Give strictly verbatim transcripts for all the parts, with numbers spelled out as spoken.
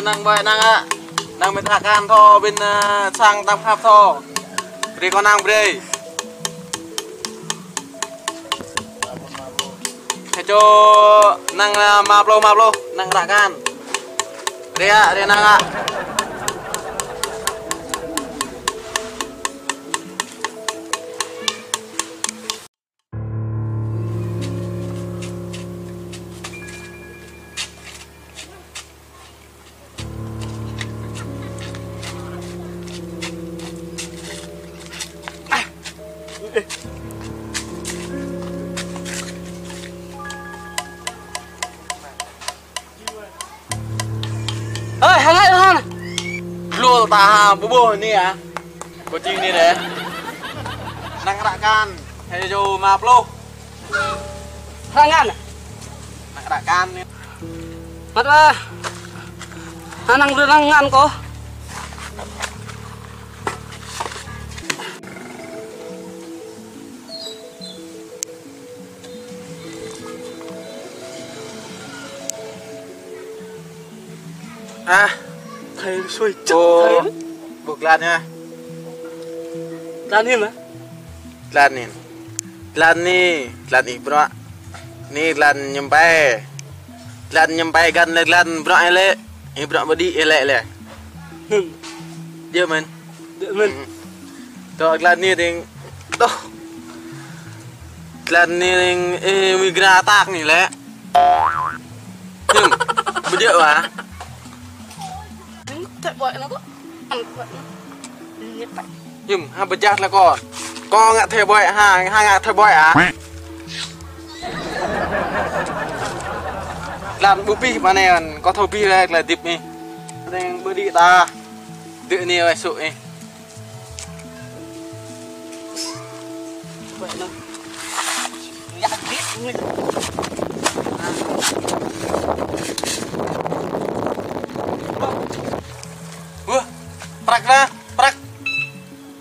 Năng ƀơi năng ah. Năng mĭt ră kan thâo ƀing, ơ, sang tam khăp thâo. Brơi kâo năng brơi. Hơčô năng, ơ, ma pluh, ma pluh, năng ră kan. Brơi ah, brơi năng ah. Ơi, hăng ai hăng. Lô ta ha, bơ bơ ni ah. Kơ čing ni deh. Năng ră kan, hơčô ma pluh. Ră ngăn. Năng ră kan ni. Măt ah. Hăng năng ră ngăn kâo. Ah. Thầy sui chắc thầy. Ơ, thầy. Bơ glan yơh. Glan yơh mă? Glan yơh. Glan ni, glan ih bruă. Ni glan ñăm ƀai. Glan ñăm ƀai găn lĕ glan bruă ih lĕ. Ih bruă ƀu đĭ ih lĕ lĕ. Hmm. Djơ̆ mơ̆n. Djơ̆ mơ̆n. Hmm. Tơ glan ni ding. Tơ. Glan ni ding, ơ, mi gra tak ni lĕ. Hiư̆m, ƀu djơ̆ wa. Tĕ ƀuăi nă tơ. Ăn ƀuăi nă. Ñĕt ƀuăi. Hiư̆m, ha ƀơjah lĕ kâo. Kâo ngă tĕ ƀuăi, ha, ha ngă tĕ ƀuăi ah. Glan ƀu pih mă anai, kâo thâo pih lĕ, glan dip ni. Ding ƀu đĭ ta. Djơ̆ ni wai sŭ ni. Wah, prăk nă, prăk.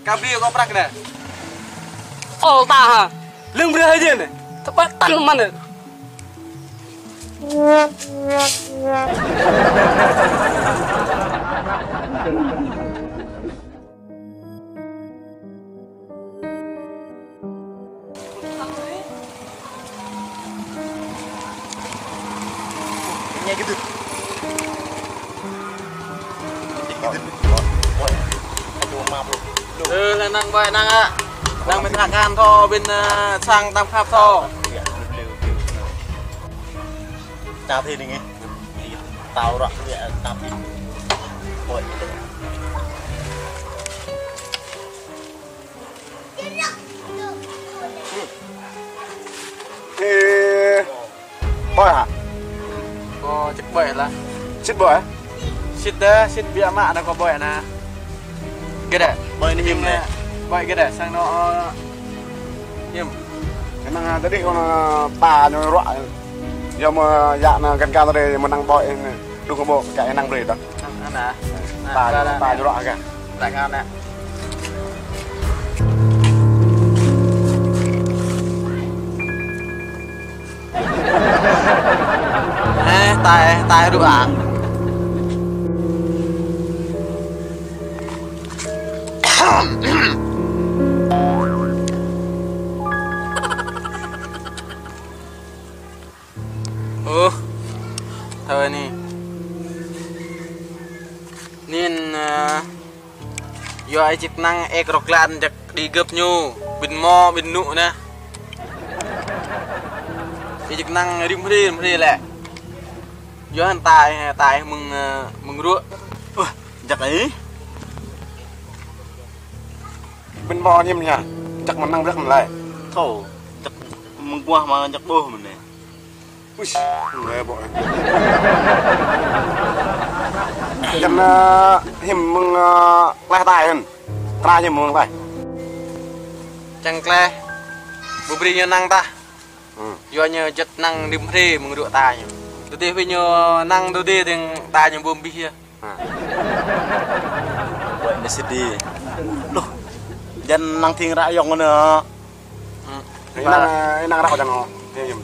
Kơ brơi kâo prăk nă. Ôh, ta ha. Lưng brơi hơjăn nă. Tơpă tăn mă nă. Ơ, lĕ năng ƀơi năng ah. Năng mĭt ră kan thâo ƀing, ơ, sang tam khăp thâo. Ča thê ni ngĕ. Tao ră lĕ ča thê. Ôi. Ê, ƀơi hă? Kâo čĕk ƀơi lah. Sĭt ƀơi? Sĭt đa, sĭt biă mă anai kâo ƀơi anai. Gơ̆ đa. Ƀơi ni hiư̆m lĕ? Ƀơi gơ̆ đa, sang anŏ, ơ, hiư̆m. Kơnang, ơ, tơdơi kâo, ơ, ta ñu ruă. Yua mơ̆ yă anai găn găn tơdơi mơ̆ năng ƀơi anai. Đŭk kơ ƀơi, kơ năng brơi đa. Năng, năng đa. Ta, ta ñu ruă kơ. Năng năng đa. Ơ, tai, tai đu ang. Ơ, thơ ni. Nin, ơ, yua ai čik năng ek rok lan jak đĭ gơ̆p ñu, ƀing mơ̆, ƀing nŭ nă. Ai čik năng rĭm hrơi, rĭm hrơi lĕ. Yua hăn tai, tai mơ̆ng, ơ, mơ̆ng ruă. Ơ, jak ai. Ƀing mơ̆ hiư̆m hă, jak mơ̆n năng brơi mơ̆n lai. Thâo, jak mơ̆ng ƀuah mă jak ƀuh mơ̆n nă. Uish, ngai ƀô̆. Čang, ơ, hiư̆m mơ̆ng, ơ, klaih tai hăn. Tra hiư̆m mơ̆ng klaih. Čang klaih. Ƀu brơi ñu năng tah. Ơ. Yua ñu čăt năng rĭm hrơi mơ̆ng ruă ta ñu. Tơdơi ƀing ñu năng tơdơi ding ta ñu ƀu ƀih yơh. Ha. Ƀô̆ mơ̆ sĭt đĭ. Luh. Jăn năng thing ră yŏng nă. Hmm. Ih năng, ih năng ră jăn hŏ. Ih yơm.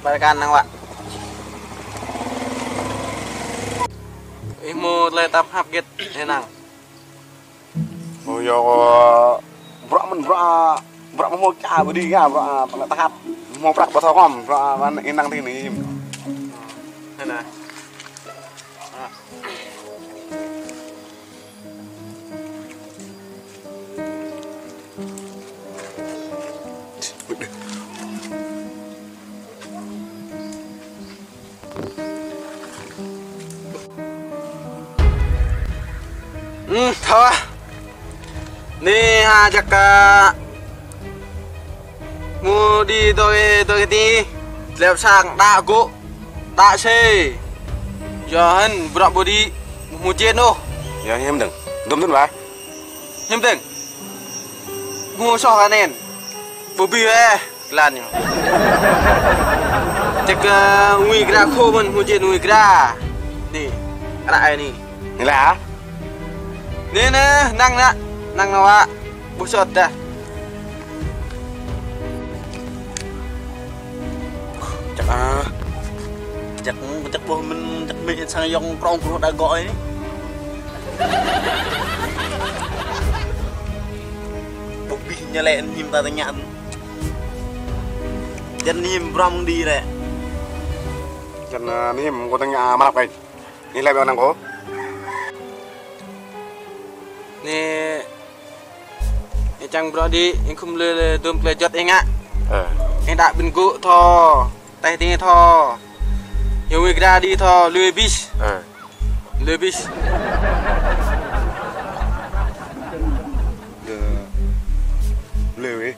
Ƀơi kan năng wă. Ih, hmâo tơlơi tơnap hăp hơget, ih năng? Ơ, yua kơ bruă mơ̆n, bruă, bruă hmâo ča ƀu đĭ ngă, bruă tơlơi tơnap. Hmâo prăk ƀu thâo kơm, bruă mơ̆n ih năng tui anai. Anai. Ư, thâo ah. Anai hă jak kơ hmâo đĭ dŏ, dŏ kơti, lĕ sang đa gŏ, đa sĕ. Yua hơ̆n bruă ƀu đĭ, hmâo jên ôh. Yua hiam dơ̆ng. Dŏm tŭn ba. Hiam dơ̆ng. Hmâo soh kơ anŭn. Ƀu ƀuh ôh. Klan ñu. Ček, ơ, ngui gra khô mơ̆n, hmâo jên ngui gra. Anai, ră anai. Anai lah. Anai, anai, năng nă. Năng nă wă. Ƀu sot dah. Ček, ah. Ček, ček ƀuh mơ̆n, ček mĭn sang yŏng krong kruh đa gŏ anai. Ƀu ƀuh ñu lĕ anŭn hiam ta tơña. Jăn anŭn hiam bruă mơ̆ng đĭ lĕ. Jăn, ơ, anŭn hiam kơ tơña mă lăp kơ. Anai lĕ ƀiă năng kơ. Anai, anai čang bruă đĭ, ih khŏm lĕ, lĕ dŏm tơlơi juăt ih ngă. Ơ. Ih đa ƀing gŏ thâo. Tơl tơngia thâo. Yua ngui gra đĭ thâo, lui bis. Ơ. Lui bis. Đơ. Lui.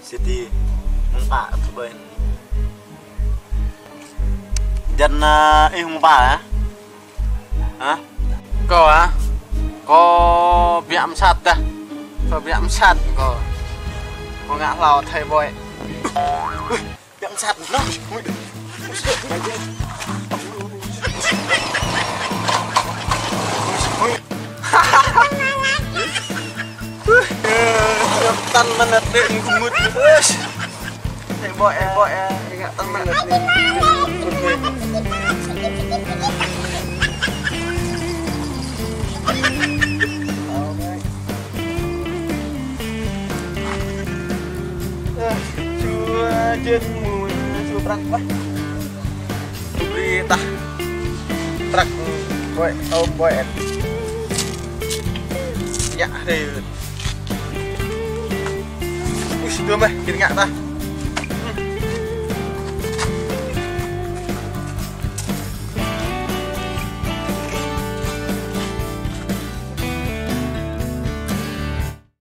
Siti. Mơ̆ng pă tơƀơi. Jăn, ơ, ih mơ̆ng pă ah? Hă? Kâo ah? Kâo biă mơsat dah. Kâo biă mơsat kâo. Kâo ngă hlâo thai ƀoi. Biă mơsat noh. Tăn mơnat đĕ mơ̆ng kơmŭt. Ơi, ƀoi, ơi, ƀoi, ơi, ngă tăn mơnat đĕ. Ơ, čua jên mui, čua prăk ƀah. Ƀu brơi tah. Prăk ƀoi, ôm ƀoi. Yă rê. Ui, dua meh, kir ngă tah.